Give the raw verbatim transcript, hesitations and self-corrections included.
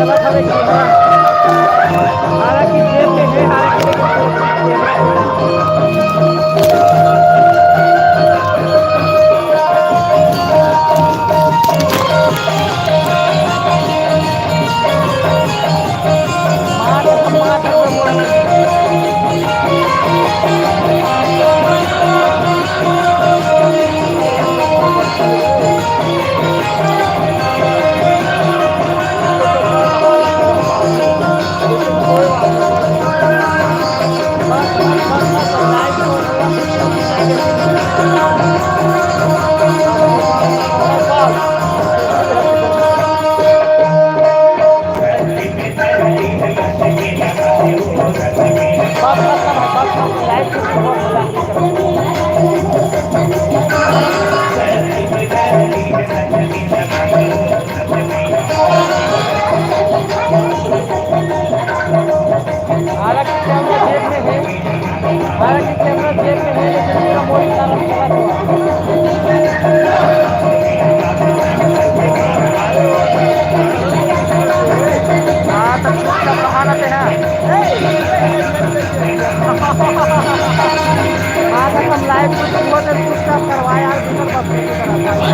चलत हवे camera। हालांकि जेब में हे, हालांकि लेकिन camera हालांकि camera जेब में हे, हालांकि camera जेब में हे, लेकिन पूरा mode खराब चला तो। हाँ, तो चुपचाप बहाना दे ना। हाँ, तो हम live कुछ हुआ तो चुपचाप करवा यार, दूसरा पब्लिक की तरफ।